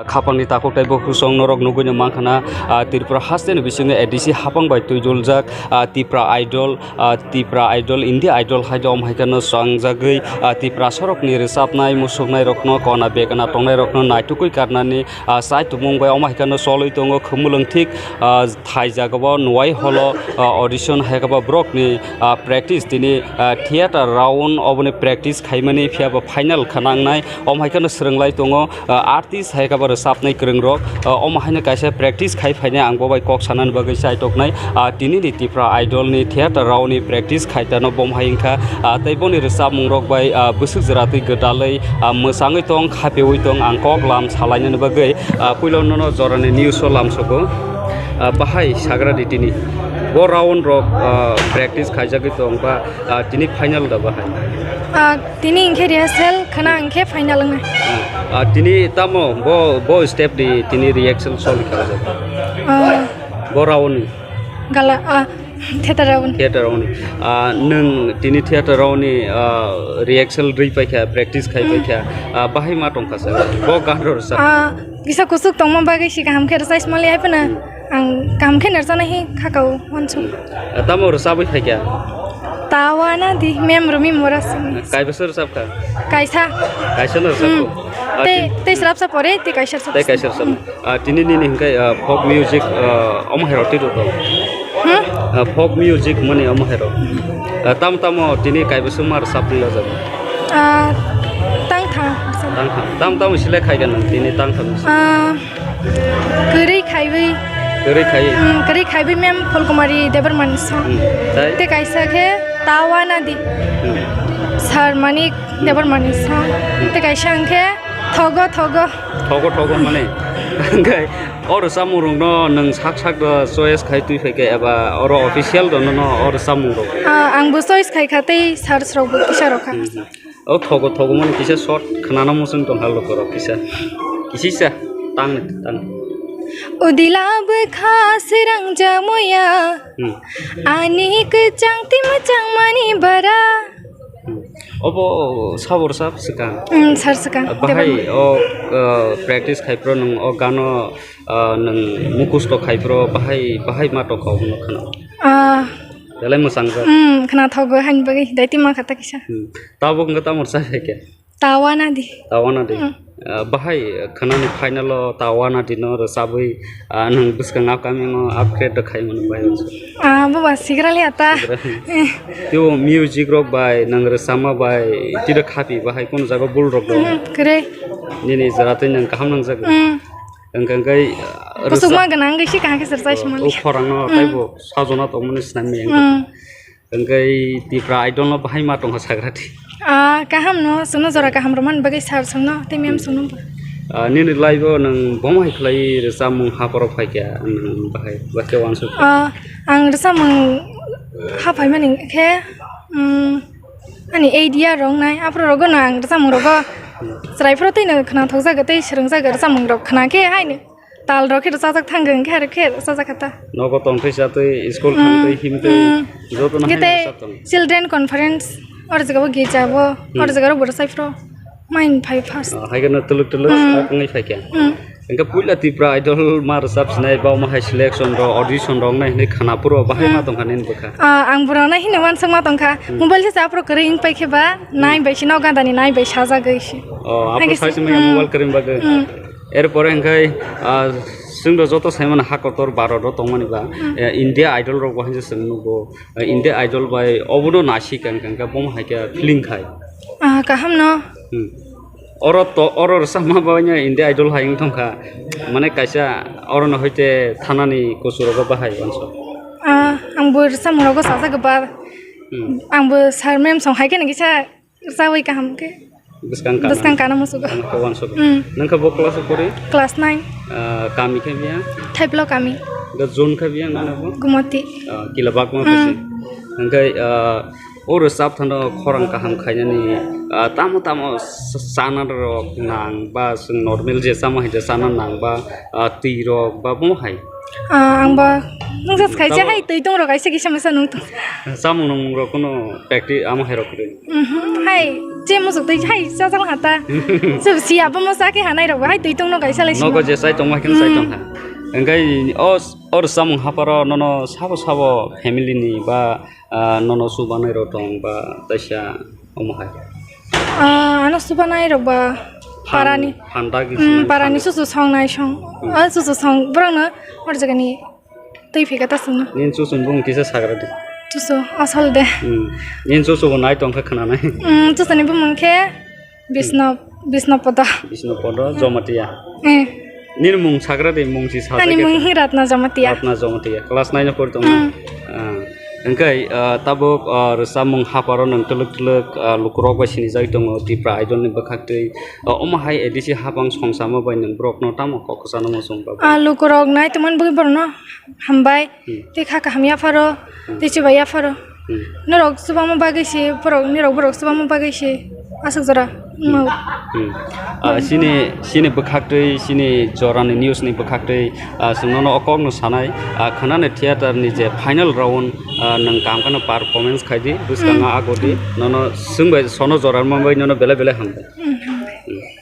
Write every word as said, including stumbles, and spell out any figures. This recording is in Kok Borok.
Khapangni takhuk tei bukhuk song norok nugui no mankha na, ah, Tripura haste ni bisingo A D C hapang bai twi duljak, ah, Tipra Idol, ah, Tipra Idol, India Idol hai om hai kheno swngjagwi, ah, Tipra sorok ni rwchapnai, musuknai rokno, kona begana tongnai rokno naitugwi karnani, ah, chai tongmung bai om hai kheno cholwi tongo, khumulwng thik, ah, thai jaga bo Nwai holo, ah, audition hai khe bo borok ni, ah, practice tini, ah, theater round oboni practice khaimani phiya bo final khna wngnai. Om hai kheno swrwng lai tongo, ah, artist hai khe bo rwchapnai kwrwng rok, ah, omo haino kaisa practice khai phainai ang bo bai kok sanani bagwi chai toknai. Ah, tini ni Tipra Idol ni theater round ni practice khai tano bom hai wngkha, ah, tei boni rwchapmung rok bai, ah, bwswk jwra twi gwdalwi, ah, mwchangwi tong, khapiui tong, ang kok lam salainani bagwi, ah, puila nono jorani news o lamsogo. Ah, bahai sagra di tini. Bo round rok, ah, practice khaijagwi tong ba, ah, tini final da bahai? Ah, tini hwnkhe rehearsal khna hwnkhe final wngnai. Ah, tini tamo bo, bo step di tini rehearsal soli kha. Ah. Bo round ni. Gala, ah, theater round. Theater round ni. Ah, nwng tini theater round ni, ah, rehearsal rwi paikha, practice khai Hmm. paikha. Ah, bahai ma tongkha sa. Bo gan rw rwchap. Ah, kisa kusuk tongma bagwi si kaham khe rwchai smalwi hai phano. Hmm. Ang kaham khe rwchana hi khakao uansuk. Hmm. Ah, tamo rwchabwi phaikha? Tawana di mem rumi mora sini. Kaibasa rwchapkha? Kaisa. Kaisa no rwchapkha? Hmm. Ah, tei, tin- tei swrapsa pore, tei kaisa rwchapsa. Tei kaisa rwchapkha. Hmm. Ah, tini nini hwnkhe, ah, folk music, ah, omo hai rok twi rw tongo. Hmm? Ah, folk music mani omo hai rok. Ah, tamo tamo tini kaibaswk ma rwchapwi o jaga? Ah, tangtham. Tangtham. Tamo tamo select khai kha nwng tini tangtham ni? Ah, kwrwi khaiwi. Kwrwi khaiwi? Hmm, kwrwi khaiwi mem Pholkumari Debbarmani song. Hmm. Tei? Tei kaisa khe Tawana di. Hmm. Sir Manik Debbarmani song. Hmm. Tei kaisa hwnkhe Thogo Thogo. Thogo Thogo mani. Hwnkhe o rwchapmung rokno nwng sak sak do choice khai twi phaikha eba oro official do nono o rwchapmung rok? Ah, ang bo choice khai kha tei search rok bo kisa rok kha. Hmm. O Thogo Thogo mani kisa short khwnana muchung tong hal rok kisa. Kisisa tang tang. Udila bwkha sirang jamoya. Hmm. Ani kwchang ti mwchang mani bara. Hmm. Obo sabo rwchap swkang? Hmm, sir swkang. Ah, bahai Debbarma. O, ah, practice khai phro nwng o gano, ah, nwng mukhusto khai phro bahai, bahai ma tongkha obono khna? Ah. Belai mwchang jak. Hmm, khna thogo hain bagwi dai ti ma kha ta kisa. Hmm. Tabuk wngkha tamo rwchap hai khe? Tawana di. Tawana di. Hmm. Ah, bahai khnani final o Tawana di no rwchabwi, ah, nwng bwskang upcoming o upgrade rw khai mano bai. Ah, baba sigra le ata. Sigra. Eh. Tei o music rok bai nwng rwchapma bai twi rw khapi bahai kono jaga bul rok do. Hmm, kwrwi. Nini jora twi nwng kaham nangjago. Hmm. Hwnkhe hwnkhe, ah, kusukma rwchap- gwnang wngwi si kaham khe rwchai Oh, sima o le. Khorang no Hmm. taibo sajona tongmani snam maya. Hmm. Hwnkhe Tipra Idol no bahai ma tongkha sagra di. Ah, kaham no, chwngno jora kaham rwmani bagwi sir chwngno tei ma'am chwngno bo. Ah, nini life o nwng bomo hai khlai rwchapmung hapharo phaikha, nwng bahai, bahai uansuk? Ah, ang rwchapmung haphaimani khe, um, ani idea rok wngnai, aphuru rogo no ang rwchapmung rogo chwrai phuru tei no khwnathok jago tei swrwng jago rwchapmung rok khwna khe haino. Tal rok khe rwchajak thangkha, hwnkhe aro khe rwchajak kha ta. Nogo tongtwi chatwi, school Mm, thangtwi, himtwi, mm. joto no Hwnkhe haino tei rwchap tongo. Children conference, oro jaga bo girja bo, Hmm. oro jaga rok bo rwchai phro. Main phai first. Ah, hai kheno tuluk tuluk Hmm. kok wngwi phaikha. Hmm. Hwnkhe puila Tipra Idol ma rwchap sinai, ba omo hai selection rok, audition rok wngnai hinwi khwna phuru bahai Hmm. ma tongkha nini bwkha? Ah, ang borok nai hino uansuk ma tongkha. Hmm. Mobile se sa phro kwrwi wng pai khe ba, Hmm. nai bai si no ganda ni nai bai sajagwi si. Oh, Hai aphuru khe sai si- se manya Hmm. mobile kwrwi bagwi. Hmm. Erpore hwnkhe, ah, chwng rok joto saimano ha kotor Bharat o tongmani ba, Hmm. eh, India Idol rok bo hai se chwng nugo. Eh, India Idol bai obono naisik hwnkhe, hwnkhe bomo hai khe feeling khai. Ah, kaham no. Hmm. Oro to, oro rwchapma bai no India Idol hai wng tongkha. Mane kaisa oro no hoite thanani kusu rogo bahai uansuk. Ah, ang bo rwchapmung rogo sajak ba. Hmm. Ang bo sir ma'am song hai khe nang kisa Rwchapwi kaham khe. Bwskang kana. Bwskang kana musugo. Kana khe uansukgo. Mm. Nwng khe bo class o pori? Class nine. Ah, kami khe biya? Thaiplo kami. Ga zone khe biya nana bo? Gumoti. Ah, kila bakma Mm. bwswi. Hwnkhe, ah, O rwchap thano khorang kaham khainani, ah, tamo tamo s-, chana rok nang ba chwng normal je chama hai je chana nang ba, ah, twi rok ba omo hai? Ah, ang ba nungsa khaisa Tamo- hai twi tong rok kaisa kisa masa nung tong. Chamung nung rok kuno practice amo hai rok kwrwi. Mhm, hai je musuk twi hai chajak ha ta. Sub siya bo mo sa khe hanai rok hai twi tong no kaisa lai Nogo sima. Je chai tong ma khe chai tong ha. Engkai o, o rwchapmung hapharo nono sabo sabo family ni ba ah, nono chubanai rok tong ba taisa omo hai. Ah, ano chubanai rok ba Phan-, parani. Phan dagi Mm, sinai parani phan- susu songnai song. Mm. Ah, susu song borokno hor jagani twi phika ta songno. Nini chuchuni bumung kisa sagra di. Chuchu asol de. Mm. Nini chuchu bo nai tong kha khna nai. Mm, chuchuni bumung khe Bisno, Bisno Podo. Bisno Podo, Jamatia. Eh. Nini mung sagra de, mung si sa Ani jageta. Mung hi Ratna Jamatia. Ratna Jamatia. Class nine o pori tongo. Mm. Ah, engkai, ah, tabuk, ah, rwchapmung hapharo nwng twlwk twlwk, ah, lukurok bai sinijak tongo, Tipra Idol ni bwkhaktwi. Ah, omo hai A D C hapang songsamo bai nwng borokno tamo kok kwchano muchung ba? Ah, lukurok nai tongmani bagwi borokno hambai. Hmm. Tei kha kaham yapharo, Hmm. tei chuba yapharo. Hmm. Norok chubangma bagwi se, borok, norok borok chubangma bagwi se aswk jora wngmao. Hmm. Ah, chini, chini bwkhaktwi, chini jorani news ni bwkhaktwi, ah, chwng nono o kokno sanai, ah, khwnani theater ni je final round, ah, nwng kaham kheno performance khai di, bwskango Hmm. ago di, nono chwng bai sono jora manbai nono belai belai hambai. Hmm, hambai. Hmm.